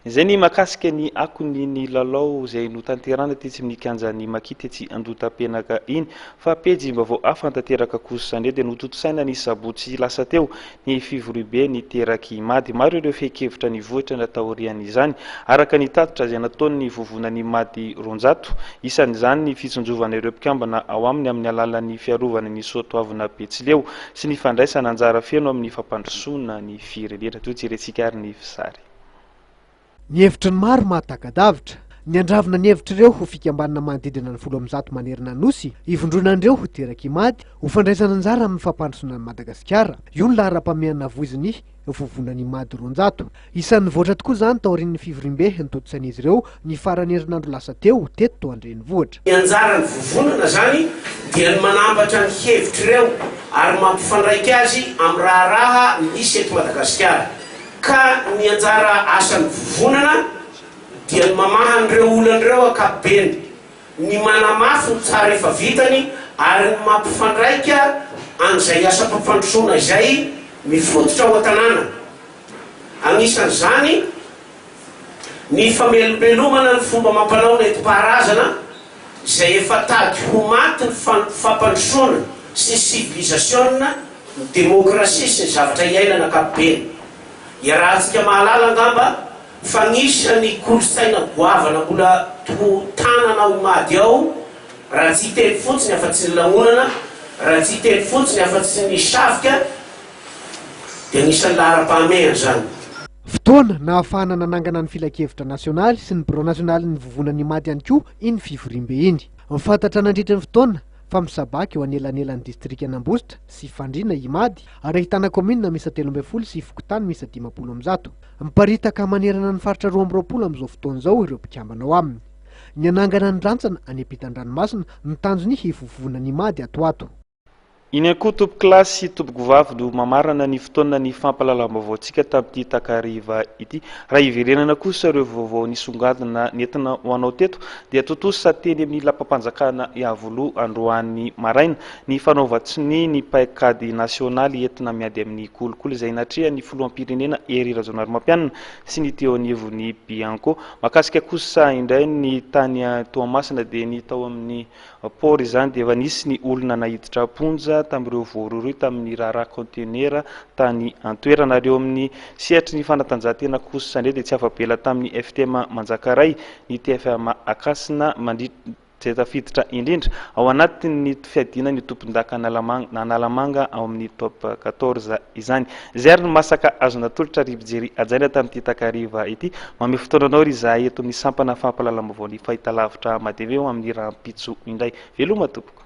Izay ny mahakasika ny akony ny lalao izay notanterahina tetsy amin'ny kianjan'ny Maki tetsy Andohatapenaka iny. Fa pejim-baovao hafa tanteraka kosa indray dia notontosaina ny sabotsy lasa teo ny fivoriambe niterak'i Imady. Maro ireo fehin-kevitra nivoitra taorian'izany, araka ny tatitra izay nataon'ny vovonan'i Imady 200. Isan'izany ny fitsinjovana ireo mpikambana ao aminy amin'ny alalan'ny fiarovana ny soatoavina Betsileo sy ny fandraisana anjara feno amin'ny fampandrosoana ny firenena. Toa jerentsika ary ny sary. Ny hevitry ny maro mahataka-davitra. Ny handravona ny hevitr'ireo ho fikambanana manodidina ny 110 manerana ny Nosy, ivondronan'ireo ho terak'Imady, ho fandraisana anjara amin'ny fampandrosoana an'i Madagasikara. Io ny laharam-pahamehana voizin'ny Vovonan'Imady 200. Isan'ny nivoatra tokoa izany taorian'ny fivoriambe notontosain'izy ireo ny faran'ny herinandro lasa teo, teto an-drenivohitra. Ny anjaran'ny vovonana izany dia ny manambatra ny hevitr'ireo ary mampifandraika azy amin'ny raharaha misy eto Madagasikara. Ka ny anjara asan'ny vovonana dia ny mamaha an'ireo olana ireo ankapobeny, ny manamafy ny tsara efa vitany ary ny mampifandraika an'izay asam-pampandrosoana izay mifototra ao an-tanàna. Anisan'izany ny famelombelomana ny fomba amam-panao nentim-paharazana izay efa tady ho maty ny fampandrosoana sy ny sivilizasiona, ny demokrasia sy ny zavatra iainana ankapobeny. Iarahantsika mahalala angamba fa anisan'ny kolontsaina goavana mbola to tanana ao Imady ao, raha tsy hiteny fotsiny afa-tsy ny lanonana, raha tsy hiteny fotsiny afa-tsy ny savika, dia anisan'ny laharam-pahamehana izany. Fotoana nahafahana nanangana ny Filankevitra nasionaly sy ny birao nasionalin'ny Vovonan'Imady ihany koa iny fivoriambe iny. Fantatra nandritra ny fotoana fa misabaka eo anelanelan'ny distrikan'Ambositra sy Fandriana Imady ary ahitana kaominina miisa 13 sy fokontany miisa 150. Miparitaka manerana ny faritra 22 amin'izao fotoana izao ireo mpikambana ao aminy. Ny hanangana ny rantsana any ampitan-dranomasina no tanjon'ny Vovonan'Imady ato ho ato. Iny ihany koa tompokolahy sy tompokovavy no mamarana ny fotoana ny fampahalalam-baovaontsika tamin'ity takariva ity. Raha hiverenana kosa ireo vaovao nisongadina nentina ho anao teto dia tontosa teny amin'ny lapam-panjakana Iavoloha androany maraina ny fanaovan-tsonia ny paikady nasionaly entina miady amin'ny kolikoly izay natrehan'ny filoham-pirenena Hery Rajaonarimampianina sy ny teo anivon'ny Bianco. Mahakasika kosa indray ny tany Toamasina dia ny tao amin'ny Port izany dia efa nisy ny olona naiditra am-ponja tamin'ireo voarohirohy tamin'ny raharaha kaontenera tany an-toerana. Ary eo amin'ny sehatry ny fanatanjahantena kosa indray dia tsy afa-bela tamin'ny FTM Manjakaray ny TFM Ankasina mandritra izay tafiditra indrindra ao anatin'ny fiadiana ny tompondaka Analamanga ao amin'ny Top 14 izany. Izay ary no masaka azo natolotra ry mpijery hajaina tamin'ity takariva ity. Manome fotoana anao ry izahay eto amin'ny sampana fampahalalam-baovaon'ny fahitalavitra Madv ho amin'ny rahampitso indray. Veloma tompoko.